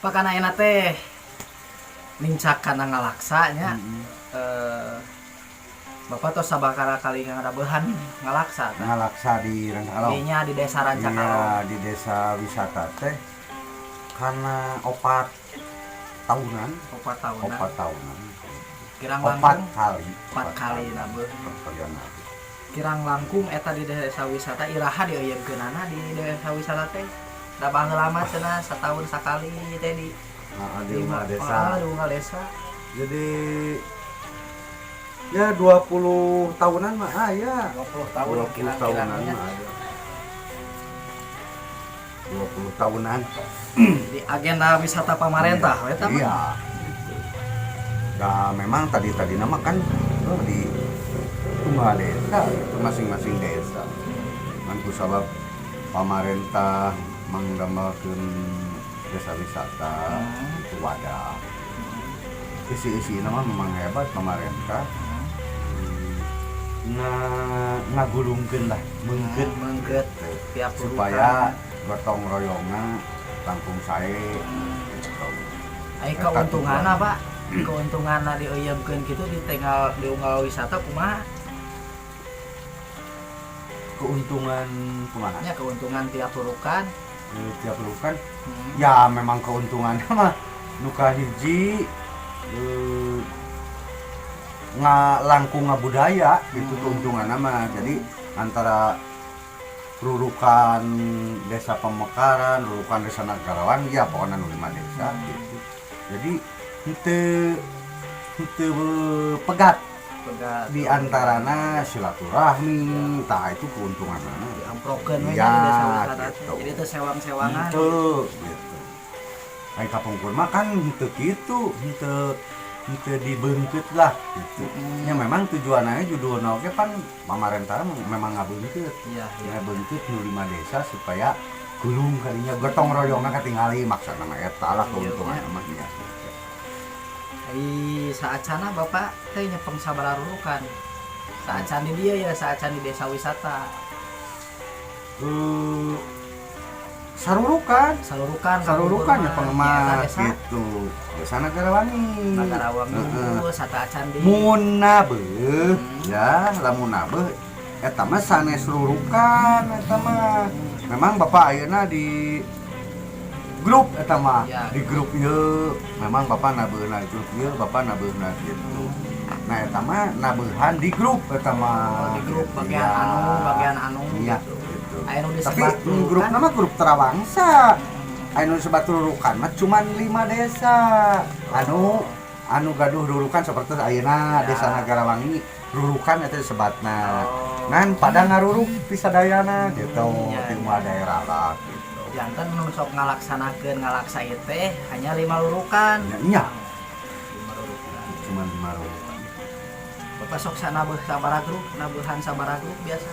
Pak, kana ayeuna teh nincak kana ngalaksa nya. Bapak tos sababaraha kali nganabeuhan ngalaksa tah? Ngalaksa di Rancakalong. Dinya di Desa Rancakalong. Iya, di desa wisata teh karena 4 tahunan. 4 tahunan. 4 tahunan. Kirang 4 langkung kali. 4 kali nabeuh. 4 kali nabeuh. Kirang langkung eta di desa wisata iraha dieuyeukeunana di desa wisata teh? Da baheula mah cenah satahun sakali teh di Nah, di rumah desa. Ah, di rumah desa. Jadi ya 20 tahunan mah aya. 20 tahun. 20 tahunan kirang-kirangnya. Mah aya. 20 tahunan. Di agenda wisata pamarentah we eta mah. Iya gitu. Nah, memang tadi tadi nama kan, oh, di tunggal desa itu masing-masing desa kan ku sabab pamarentah mangdamelkeun desa wisata. Itu wadah isi-isi nama memang hebat pemerintah ngagulungkeun lah, meungkeut. Meungkeut tiap supaya gotong royongna langkung sae gitu. Ai keuntunganna, Pak? Keuntunganna dieuyeukeun kitu di tinggal di unggal wisata kumaha? Keuntungan kumaha? Nya keuntungan tiap rurukan. Tiap rurukan. Ya, memang keuntungannya mah nu kahiji langkung ngabudaya gitu. Keuntunganna mah jadi antara rurukan Desa Pemekaran, rurukan Desa Nagarawangi, ya pokoknya nu lima desa gitu. Jadi henteu henteu pegat Pegat. Di antarana silaturahmi, tah itu keuntunganna. Diamprokeun we Iya, nya di desa wisata teh. Gitu. Jadi teu sewang-sewangan. Henteu gitu. Ai kapungkur mah kan henteu kitu, henteu henteu dibeungkeut lah gitu. Ya memang tujuannya judulna oge pan pamarentah memang ngabeungkeut. Iya. Ngabeungkeut nu lima desa supaya gulung kadinya, gotong royongna katingali, maksudna mah eta lah keuntungan mah nya. Ai saacana Bapak teh nyepeng sabaraha rurukan? Saacan di dieu ya, saacan di desa wisata. Sarurukan. Sarurukan. Sarurukan ya kapungkur mah. Pengemar Nyaeta desa gitu. Desa Nagarawangi. Nagarawangi. Heeh. Sateuacan di Mun nabeuh ya, lamun nabeuh eta mah sanes rurukan eta mah. Memang Bapak ayeuna di grup eta mah, di grup ieu memang Bapak nabeuhna, grup ieu Bapak nabeuhna gitu. Nah, eta mah nabeuhan di grup eta mah. Oh, di grup Gitu, bagian ya. Anu, bagian anu Iya, gitu. Gitu. Aya nu Tapi disebat grup rurukan. Nama grup Tarawangsa. Anu disebat rurukan mah cuman lima desa. Anu anu gaduh rurukan seperti ayeuna Desa Nagarawangi rurukan eta disebatna. Ngan pada ngaruruk pisadayana gitu, di semua daerah lah gitu. Janten nu sok ngalaksanakeun ngalaksa ieu teh hanya lima rurukan. Ya, iya, Lima rurukan. Cuman lima rurukan. Bapak sok sanabeuh sabaraha grup, nabeuhan sabaraha grup biasa?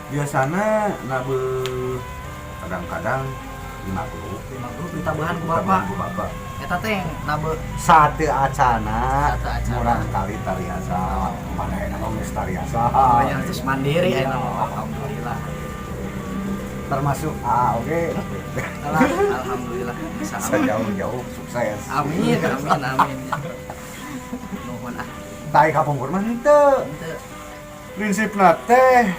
Biasana nabeuh kadang-kadang lima grup. Lima grup ditabeuhan ku Ditabeuhan Bapak. Ku Bapak. Eta teh nabeuh Sateuacana. Sateuacana. Murangkali tariasa. Mana enak geus tariasa. Pokoknya terus mandiri ayeuna mah, alhamdulillah. Termasuk ah oke. Alah, alhamdulillah bisa. Sejauh-jauh sukses. Amin, amin, amin. Nuhun ah. Tai kapungkur mah henteu. Henteu. Prinsipna teh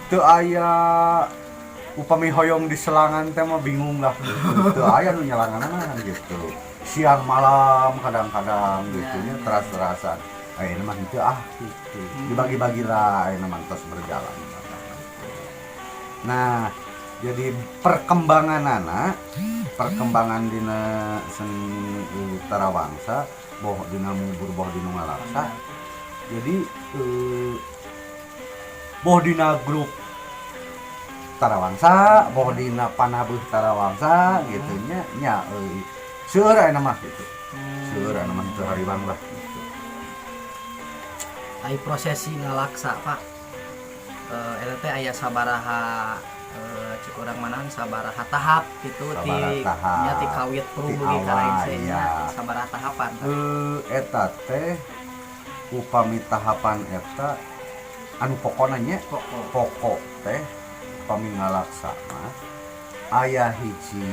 teu aya upami hoyong di selangan teh mah bingung lah gitu. Teu aya nu nyelangan mah gitu. Siang malam kadang-kadang gitu nya, teras-terasan. Ayeuna mah henteu ah gitu. Dibagi-bagi lah, ayeuna mah tos berjalan. Nah, jadi perkembangan anak, perkembangan dina seni tarawangsa, boh dina mubur, boh dina ngalaksa. Jadi boh dina grup tarawangsa, boh dina panabeuh tarawangsa gitu nya nya seueur ayeuna mah gitu. Seueur ayeuna mah, teu hariwang lah gitu. Ai prosesi ngalaksa, Pak. Eta teh aya sabaraha, cek urang mana sabaraha tahap gitu ti Sabaraha tahap. Nya ti kawit Ti pru dugi ka awal, rengse nya, iya. sabaraha tahapan? Eta teh upami tahapan eta anu pokona nya Pokok. Pokok teh upami ngalaksa mah aya hiji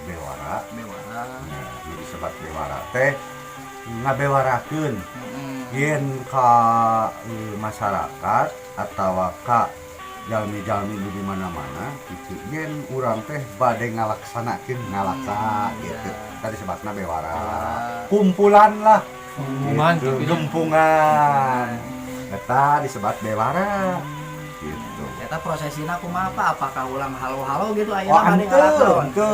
bewara. Bewara. Nah, nu disebat bewara teh ngabewarakeun yen ka masyarakat atau ka jalmi-jalmi nu di mana-mana gitu, yen urang teh bade ngalaksanakeun ngalaksa gitu. Tadi sebatna bewara. Bewara. Kumpulan lah. Gempungan gitu, gitu ya. Gempungan eta disebat bewara gitu. Eta prosesina kumaha, Pak? Apakah ulang halo-halo gitu ayeuna Oh, bade ente, ngalaksana? Ente.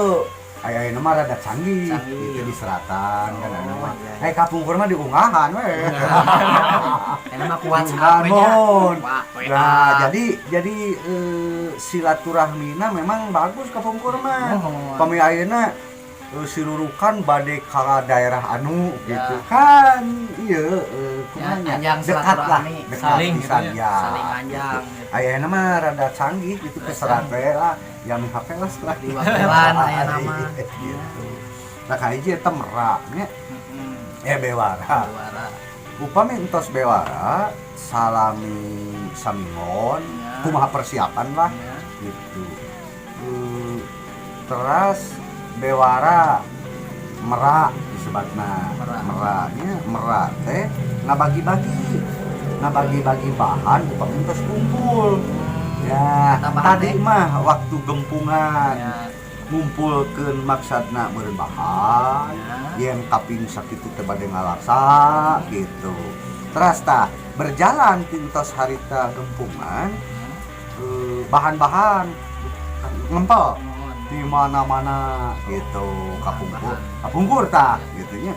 Aya ayeuna mah rada canggih, Canggih. Gitu di seratan kan Oh, aya mah. iya. Eh, kapungkur mah diunggahan we. Eta mah ku WhatsApp we nya. Unggahan. Wah, WA. Nah, jadi silaturahmina memang bagus kapungkur mah. Mohon. Pami ayeuna sirurukan bade ka daerah anu gitu kan, iya, kumaha nya? Anjang Dekat lah, silaturahmi. Dekat Saling gitu pisan, ya. ya. Saling anjang Gitu. gitu. Ayeuna mah rada canggih gitu, ke serat we lah, ya mi HP lah setelah Diwakilan ayeuna mah. Gitu. Nah, kahiji eta merak nya, eh, bewara. Bewara. Upami entos bewara salami samingon, kumaha persiapan lah gitu. Teras bewara merak disebutna. Merak. Meraknya, merak teh ngabagi-bagi bahan upami entos kumpul ya. Eta bahan Tadi teh? Mah waktu gempungan, ngumpulkeun maksadna meureun bahan yang kaping sakitu teh bade ngalaksa gitu. Teras tah berjalan tintos harita gempungan, bahan-bahan ngempel Mohon. Di mana-mana gitu, kapungkur kapungkur tah gitu nya.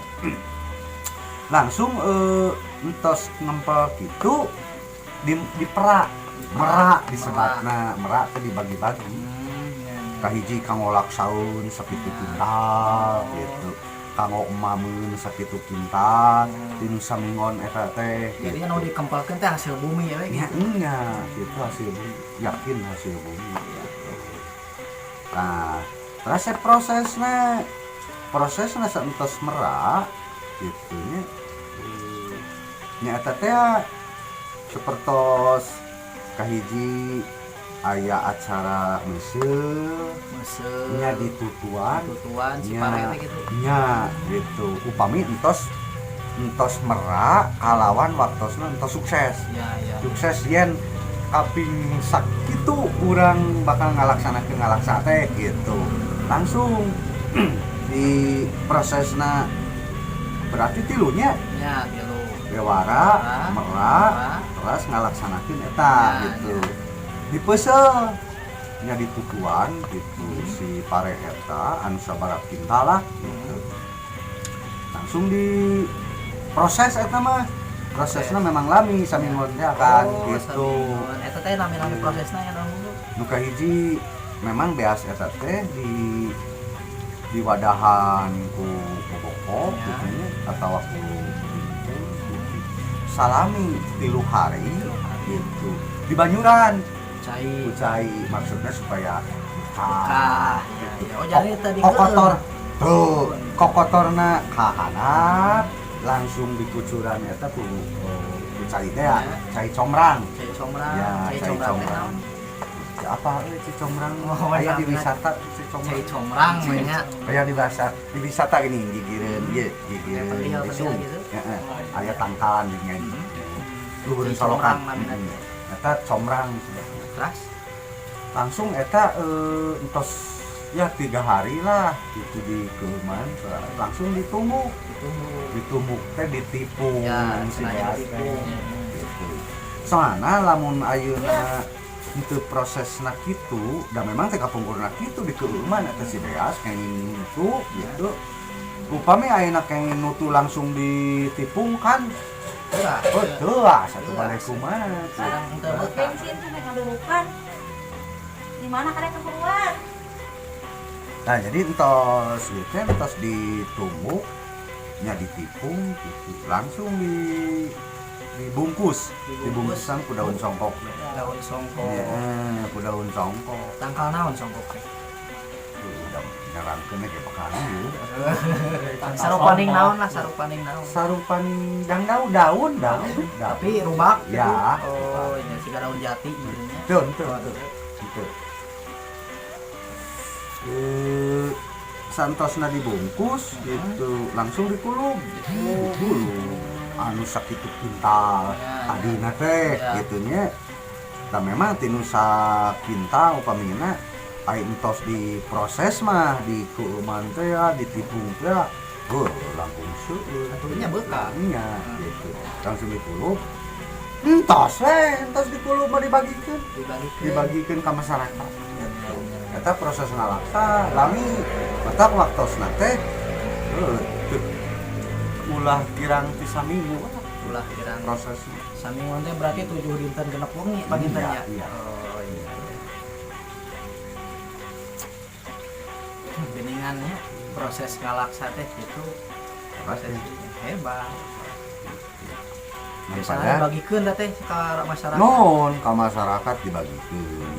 Langsung entos ngempel gitu di diperak, merak disebatna. Merak teh dibagi-bagi. Kahiji kanggo laksaun sakitu kintal gitu, kanggo emameun sakitu kintal tinu samingon eta teh Jadi gitu. anu dikempelkeun teh hasil bumi ya we Ya, gitu. Nya, gitu hasil bumi, yakin hasil bumi gitu. Nah, terus prosesnya prosesnya saentos merak gitu nya, nya eta teh sepertos kahiji aya acara meuseuh. Meuseuh. Nya ditutuan. Tutuan si Nya. pare teh gitu. Nya gitu, upami entos entos merak kalawan waktosna entos sukses. Ya ya. Sukses yen kaping sakitu urang bakal ngalaksanakeun ngalaksa teh gitu. Langsung di prosesna berarti tilunya. Ya, tilu. Bewara, Merak, merak, merak. Terus ngalaksanakeun eta gitu. Dipeuseuh nya, ditutuan gitu si pare eta anu sabaraha kintal lah gitu. Langsung di proses eta mah, prosesnya memang lami, samingon teh kan Oh, gitu. samingon. Eta teh nami-nami prosesna ya naon dulu? Nu kahiji memang beas eta teh di diwadahan ku boboko gitu nya atawa ku gitu. Salami 3 hari gitu di banyuran Cai. Ku cai, maksudnya supaya Kah. Ya, ya. Oh, jadi tadi kokotor tuh, kokotorna kahanap langsung dikucuran eta ku cai teh ya, cai comrang. Cai comrang, Ya, cai cai comrang teh comrang. naon? Apa cai comrang? Oh, Aya di namanya. wisata cai comrang. Cai comrang we nya. Aya di bahasa di wisata gini, gigireun ieu, gigireun Pentil, lesung. pentil gitu. Heeh. Aya tangkalan di nya. Luhureun Cai solokan. comrang namina. Eta comrang sebetulnya. Terus Langsung eta entos ya 3 hari lah gitu di keuman, langsung ditumbuk. Ditumbuk. Ditumbuk teh ditipung Ya, si cenah beas teh ditipung. gitu. Soalna lamun ayeuna itu prosesna kitu da, memang teh kapungkurna kitu di keuman eta si beas kenging nutu gitu. Upami ayeuna kenging nutu langsung ditipung kan. Teuas. Oh, teuas atuh, Teuas. balik kumaha. Sarang teu betah. Bensin tuh naik ngadurukan. Di mana kadang keperluan? Nah, jadi entos gitu, entos ditumbuk nya, ditipung gitu, langsung di dibungkus. Dibungkus. Dibungkusan ku daun songkok. Daun songkok. Ya, ku daun songkok. Tangkal naon songkok teh? Tuh, udah nyerangkeun ge pekan ieu. Sarupaning naon lah, sarupaning naon. Sarupaning dang daun daun daun daun. Tapi rubak gitu. Ya. Oh, iya, siga daun jati gitu nya. Tuh, tuh, tuh. Gitu. Santosna dibungkus gitu, langsung dikulub. Dikulub. Anu sakitu kintal tadina teh gitu nya. Tah, memang tinu sakintal upamina ai entos diproses mah, di keueuman teh ya, ditipung teh ya, heuh, langkung seueur. Atuh nya beukah. Nya gitu. Langsung dikulub. Entos we, entos dikulub mah dibagikeun. Dibagikeun. Dibagikeun ka masyarakat gitu. Eta proses ngalaksa lami, matak waktosna teh heuh, teu ulah kirang ti saminggu lah. Ulah kirang prosesnya. Samingguan teh berarti 7 dinten genep wengi panginten nya. Iya. Oh iya. Geningannya proses ngalaksa teh itu proses hebat. Nah, Biasanya pada dibagikeun teh ka masyarakat. Non ka masyarakat dibagikeun.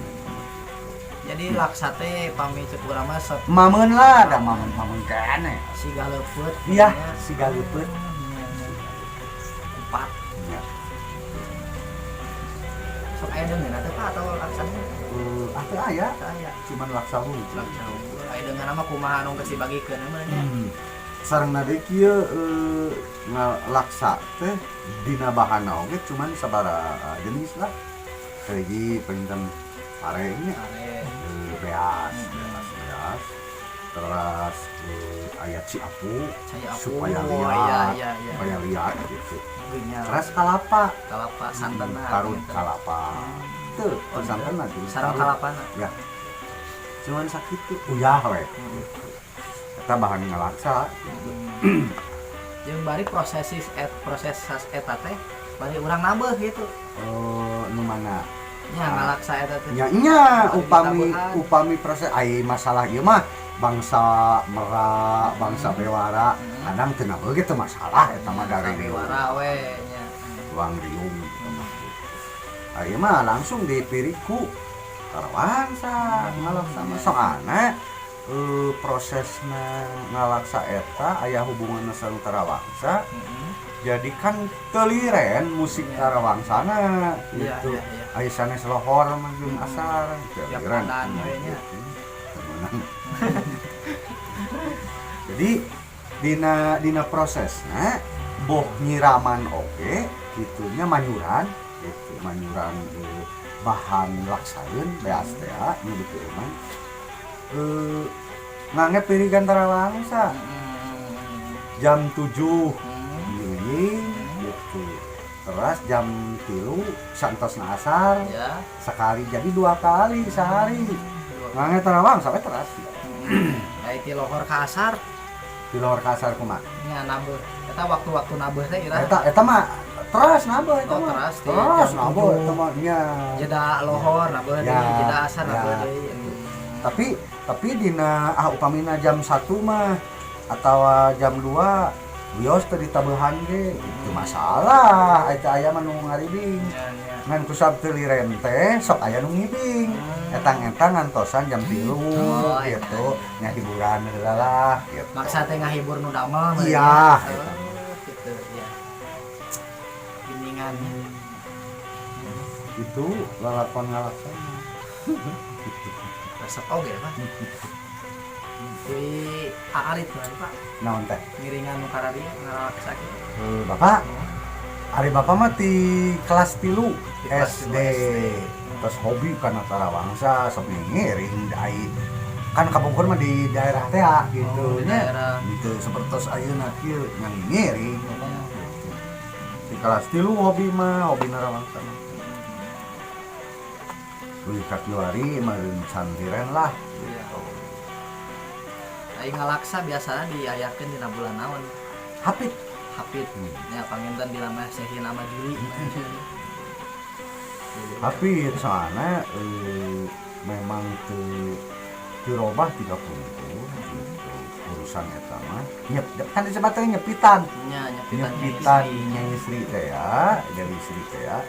Jadi laksa teh pami cek urang mah Mameun lah, da mameun mameun keneh. Siga leupeut. Iya, nya. Siga leupeut. Empat. Iya. Sok aya deungeun teh, Pak, atau laksana? Eh, ah, teu aya, Teu aya. Cuman laksa wungkul. Laksa wungkul. Aya deungeun mah kumaha nu geus dibagikeun mah nya. Sareng deui kieu, ngalaksa teh dina bahanna oge cuman sabaraha jenis lah. Hiji panginten pare nya. Pare. Beas, beas, beas. Terus aya ciapu, Cai apu. supaya Oh, liat, iya. supaya liat gitu. Genyal. Terus kalapa, kalapa santenna. Tarut gitu. kalapa. Tuh, Oh, santenna tuh. Sareng tarut. kalapana. Ya. Cuman sakitu uyah we. Eta bahan ngalaksa gitu. Jeung bari prosesis et proses eta teh bari urang nambeuh gitu. Oh, nu mana? Nya ngalaksa eta teh. Nya nya Bari upami ditabuhan. Upami proses ai masalah ieu mah bangsa merak, bangsa bewara, kadang teu nambeuh ge teu masalah eta mah dari riung. Bewara we nya. Tuang riung gitu mah. Ah, ieu mah langsung dipirik ku tarawangsa ngalaksa mah, soalna prosesna ngalaksa eta aya hubunganna sareng tarawangsa. Jadi kan teliren musik tarawangsana gitu. Iya. Aya sanes lohor mah jeung asar Tiap teliren. kondan we nya. Gitu. Temenan. Jadi dina dina prosesna boh nyiraman oge gitunya, manyuran gitu, manyuran bahan laksaeun beas teh nu dikeueuman ngangge pirigan tarawangsa jam 7 dieuing gitu, terus jam 3 santosna asar sekali, jadi dua kali sehari ngangge tarawangsa sampai teras. Ai ti lohor ka asar? Di lohor ka asar kumaha? Nya nambeuh. Eta waktu-waktu nambeuh teh iraha? Eta eta mah teras nambah eta Oh, mah. teras di Teras jam nambah 7. eta mah nya. Jeda lohor nambeuh deui, jeda asar nambeuh deui. Tapi dina ah upamina jam 1 mah atau jam 2 wios teu ditabehan ge itu masalah, eta aya mah nu ngaribing. Nya nya. Ngan kusab teu liren teh sok aya nu ngibing. Etang-etang ngantosan jam 3 gitu nya, hiburan heula lah gitu. Maksa teh ngahibur nu damel mah Iya, ya. eta. Oh, gitu ya. Bimbingannya. Itu lalakon ngalaksana. Resep oge, Pak. Di aalit mah, Pak. Naon teh? Ngiringan nu kararieu ngalaksa kieu. Eh, Bapak, ari Bapak mah di kelas 3 Di kelas SD. 3 SD. Terus hobi kana tarawangsa, sok ngiring ai kan kapungkur mah di daerah teh gitu Oh, di nya. daerah. Gitu seperti ayeuna kieu yang ngiring gitu. Di kelas 3 hobi mah, hobi tarawangsa mah. Wih, kakiwari mah cantiren lah. Iya. Ai ngalaksa biasanya diayakeun dina bulan naon? Hapit. Hapit. Ya panginten di lama Sehi nama Juli. Hapit soalnya memang teu teu robah tiga puluh gitu. Urusan eta mah nyep kan disebutnya nyepitan. Nya nyepitan. Nyepitan Nyai Sri teh ya, dari Sri teh ya,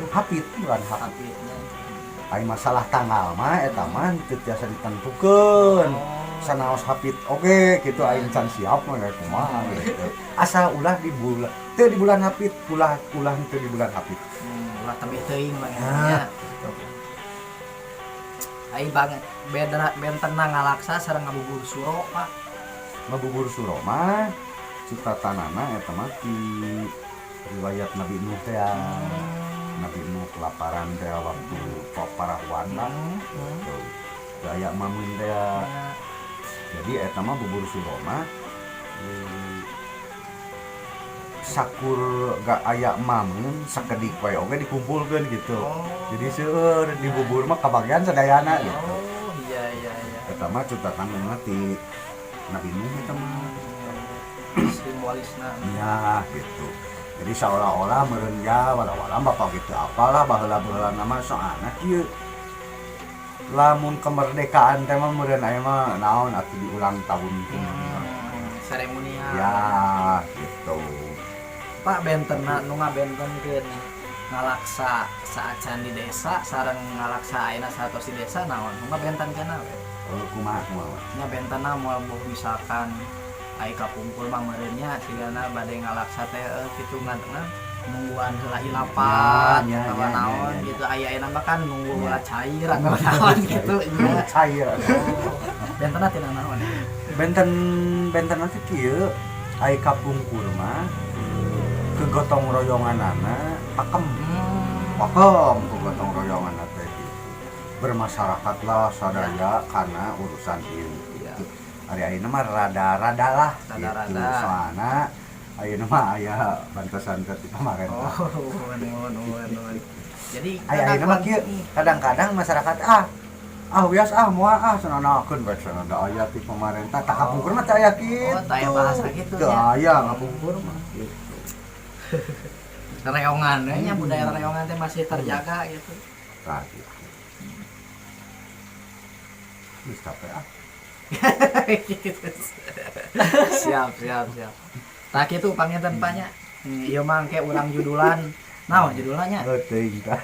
hapit, bulan hapit. Hapitnya. Ai masalah tanggal mah eta mah teu tiasa ditentukeun. Sanaos hapit oge gitu, aing can siap mah kayak kumaha gitu, asal ulah di bulan teu di bulan hapit, ulah ulah teu di bulan hapit. Ulah tebih teuing mah Nah. nya. Ai bang beda bentenna ngalaksa sareng ngabubur suro, Pak? Ngabubur suro mah citatanana eta mah ti riwayat Nabi Nuh teh ya. Nabi Nuh kelaparan teh waktu parahuan lah. Tuh. Teu aya mameun teh ya. Jadi eta mah bubur suro mah sakur gak aya mameun, sakedik wae oge dikumpulkeun gitu. Jadi seueur di bubur mah kabagian sadayana gitu. Oh, iya. Eta mah citatanana ti Nabi Nuh eta mah. Simbolisna. Ya gitu. Jadi seolah-olah meureun ya wala-wala bapak gitu apalah baheula-baheula nama soalna kieu. Lamun kemerdekaan teh mah meureun aya mah naon atuh di ulang tahun. Seremonial. Ya gitu. Pak, bentenna nu ngabentenkeun ngalaksa saacan di desa sareng ngalaksa ayeuna satos di desa, naon nu ngabentenkeunna we? Oh, kumaha kumaha? Nya bentenna moal boh misalkan ai kapungkur mah meureun nya sigana bade ngalaksa teh kitu ngan nungguan heula ilapat Ya, atawa naon gitu. Aya ayeuna mah kan nunggu heula cair atau naon gitu nya. Cair. Oh, bentenna tina naon? Benten benten nanti kieu, ai kapungkur mah kegotong royonganana pakem. Pakem kegotong royongan teh gitu. Bermasyarakat lah sadaya karena urusan ieu gitu. Ari ayeuna mah rada-rada lah gitu. Rada-rada. Soalna ayeuna mah aya bantosan ke ti pamarentah. Oh, nuhun nuhun nuhun. Jadi Aya ayeuna mah kieu, kadang-kadang masyarakat ah wias ah moal ah cenah, nakeun bae cenah da aya ti pamarentah. Tah, kapungkur mah teu aya kitu. Oh, teu aya bahasa kitu Teu nya. aya kapungkur mah gitu. Reongan we nya, budaya reongan teh masih terjaga gitu. Tah gitu. Geus capek ah. Gitu. Siap, siap, siap. Tah kitu panginten, Pak, nya. Ieu mah engke urang judulan. Naon judulnya nya? Oh, teuing tah.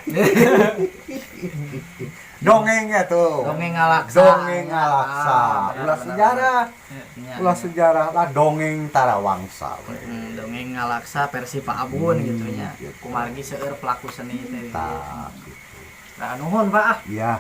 Dongengnya tuh. Dongeng ngalaksa. Dongeng ngalaksa. Ah, Ulah benar, sejarah. Nya. Ulah sejarah lah, dongeng Tarawangsa we. Dongeng ngalaksa versi Pak Abun gitu nya. Gitu. Kumargi seueur pelaku seni teh. Tah gitu. Nah, nuhun, Pak ah. Iya.